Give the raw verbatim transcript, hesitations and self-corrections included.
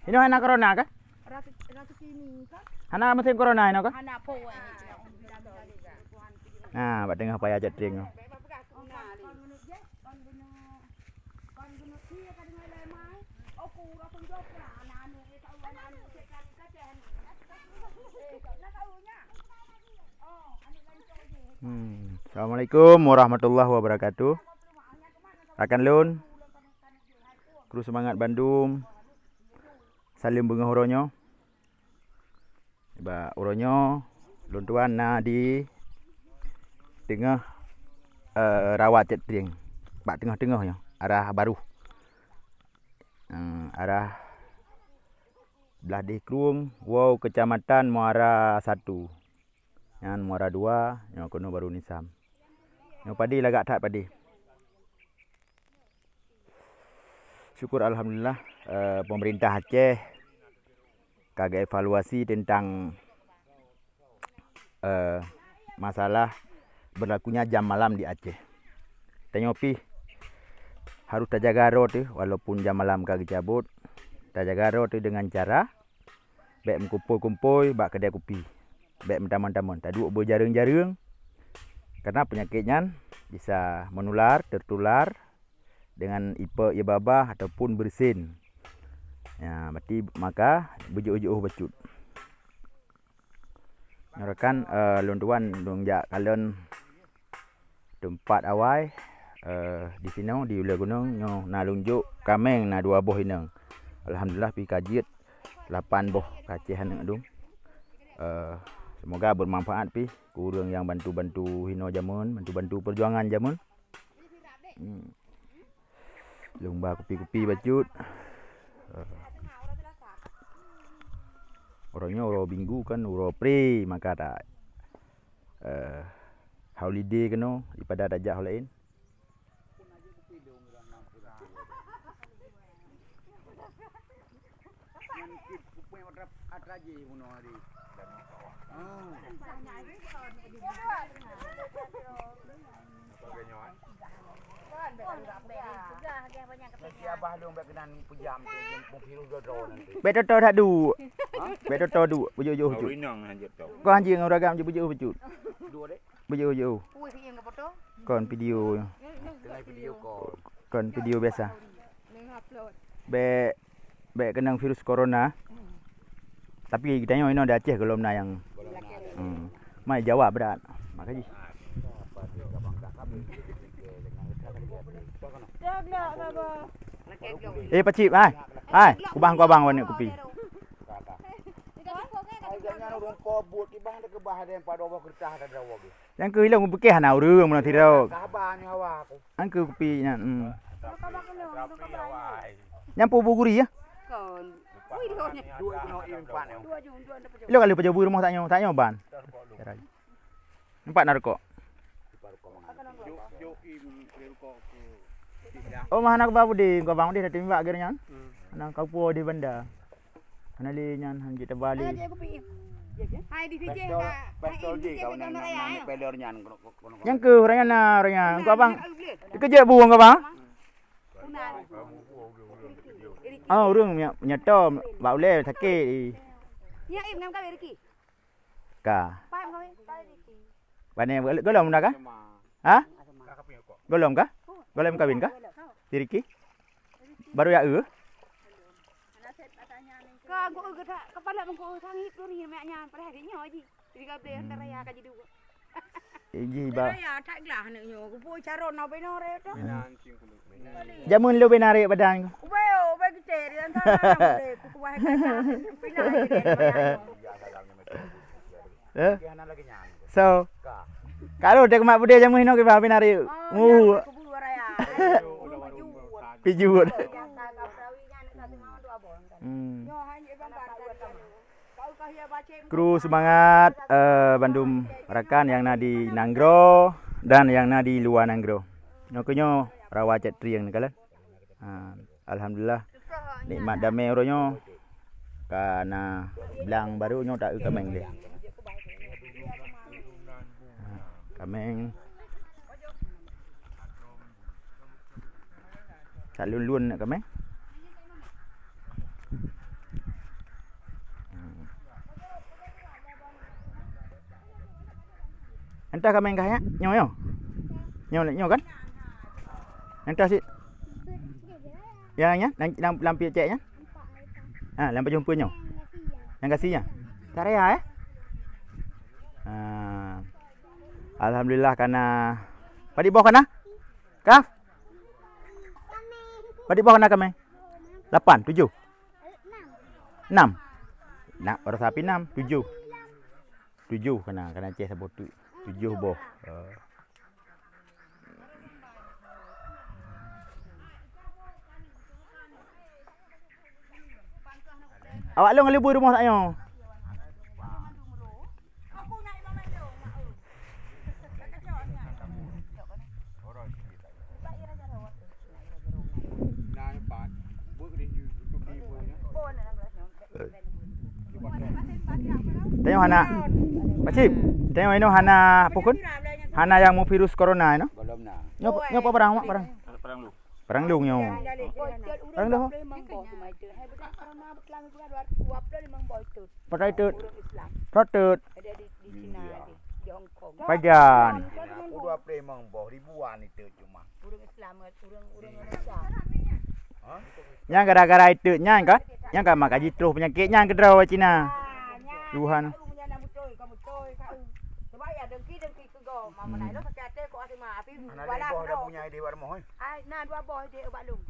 Inoe hana corona kah? Hana musim corona inoe kah? Nah, bak teungoh paya cek trieng nyoe. Hmm. Assalamualaikum warahmatullahi wabarakatuh. Rakan lôn, kru seumangat bandum. Saleuem beungoh uroe nyoe. Bak uroe nyoe lôn tuan na di teungoh, eh, rawa cek trieng, bak teungoh-teungoh nyoe, arah Baroh. Eh, arah blah deh Krueng, woe Keucamatan Muara Satu. Nyan Muara Dua, nyoe keunoe Baroh Nisam. Nyoe padé lagak that padé. Syukur alhamdulillah, eh, pemerintah Aceh ka geuevaluasi tentang, eh, masalah berlakunya jam malam di Aceh. Tanyoe pih harus tajaga droe teuh, walaupun jam malam ka geucabot, tajaga droe teuh dengan cara bèk meukumpôi-kumpôi bak keudè kupi. Bèk meutamon-tamon. Taduek beujareueng-jareueng. Karena penyakit nyan bisa menular, tertular dengan ipe ié babah ataupun bersin. Ya, berarti maka beujeuôh-jeuôh bacut. Nyoe rakan, eh, lôn tuan lôn jak kalon teumpat awai, eh, di sinoe, di ulèe gunong nyoe na lôn jok kaméng na dua boh inong. Alhamdulillah pih ka jeuet lapan boh kacéh aneuk dum. Eh, semoga bermanfaat pih keu ureueng nyang bantu-bantu hinoe jameun, bantu-bantu perjuangan jameun. Hmm. Lôn ba kupi-kupi bacut. Eh. Uroe nyoe uroe Minggu kan, uroe pre, maka ta, eh, holiday keunoe, daripada tajak ho laén. Bèk toto that duek. Bèk toto duek, beujeuôh-jeuôh bacut. Kau hanjeuet ngon ureueng agam, beujeuôh-jeuôh bacut. Beujeuôh-jeuôh. Kon video. Kon video biasa. Bèk, bèk keunong virus corona. Tapi geutanyoe inoe di Aceh gohlom na nyang, hmm, mai Jawa brat. Maka jih. Eh, pacit, hai. Hai, kubang, kubang warna kupi. Nyang keu ilong beukeh hana ureueng meunan sidroe. Nyang keu kupi nyan, hmm. Nyan pu bu guri ya? Ilong ka lheueh pajoh bui rumoh tanyoe, tanyoe ban. Nampak na rukok. Oh, mah hana kuba budi, kuba bang budi dah timbak geurnyan. Hana kau po di banda. Hana lé nyan han jeuet teuba lé. Hai di sijeh ka. Hai di sijeh ka nang raya. Nyang keu ureueng nyan na ureueng nyan. Engko abang dikeujeuet bu engko abang. Oh, ureueng nyoe, nyoe to bak ulèe sakét. Ya, im ngam kawé Riki. Ka. Pai ngam kawé. Bani gohlom dah ka? Ha? Gohlom ka? Gohlom kawin ka? Si Riki? Baru ya eu? Ka geu geuda kepala mengko sangit turi mak nyan padahal dia nyoe ji. Jadi ka beli antara ya ka jadi dua. Iji ba. Ya tak gelah anak nyoe. Kupu caron na beno re tu. Jameun lé bena rek badan. Ubay ubay kita di antara boleh kukuah kata. Pindah. Eh? So, kalau dek mak bude jamu hino kiba bin hari. Mu. Pijut. Hmm. Kru semangat, eh, bandum rakan yang na di nanggroe dan yang na di luwa nanggroe. Nyoe keuh nyoe rawa cek trieng ni kalian. Ha, alhamdulillah, nikmat damé uroe nyoe. Ka na blang barô nyoe ta-eu kaméng lé. Ha, kaméng. Talôn-lôn na kaméng. Hmm. Entah kaméng kah nyan? Nyoe, nyoe. Nyoe, nyoe kan? Entah sit. Ya, nyan, lam, lam, lam piep cek nyan. Ha, lam pajoh peuet nyoe. Nyang gasien nyan. Tak raya, eh? Ha. Alhamdulillah, ka na. Padit boh ka na? Kah? Padit boh ka na kaméng? Lapan, tujoh? Enam. Nak, baru sapi enam, tujoh. Tujoh ka na, ka na ceh saboh tu. Tujoh boh. Ha. Awak lôn ngon leubeh rumoh tanyoe. Tanyoe hana, Pak Cim, tanyoe inoe hana apa kon? Hana nyang meu virus corona inoe? Belum na. Nyoe, nyoe apa barang, mak, barang? Barang lu. Barang lôn nyoe. Barang lôn. Padai teut. Teut. Pajan. Aku dua puluh lima boh ribuan itu cuma. Ureueng Islam, ureueng, ureueng Indonesia. Nyang gara-gara itu nyan kan? Nyang ka maka jitroh penyakit nyan keudroe Cina. Ah, nyan. Tuhan. Ureueng nyan na beutôi, ka beutôi, ka. Sebab ya dengki, dengki Go, mama nai lo sakit hati kok asyik ma, api. Anak dua boh dah punya ideh buat rumah, eh? Ai, na dua boh ideh ubak lôn.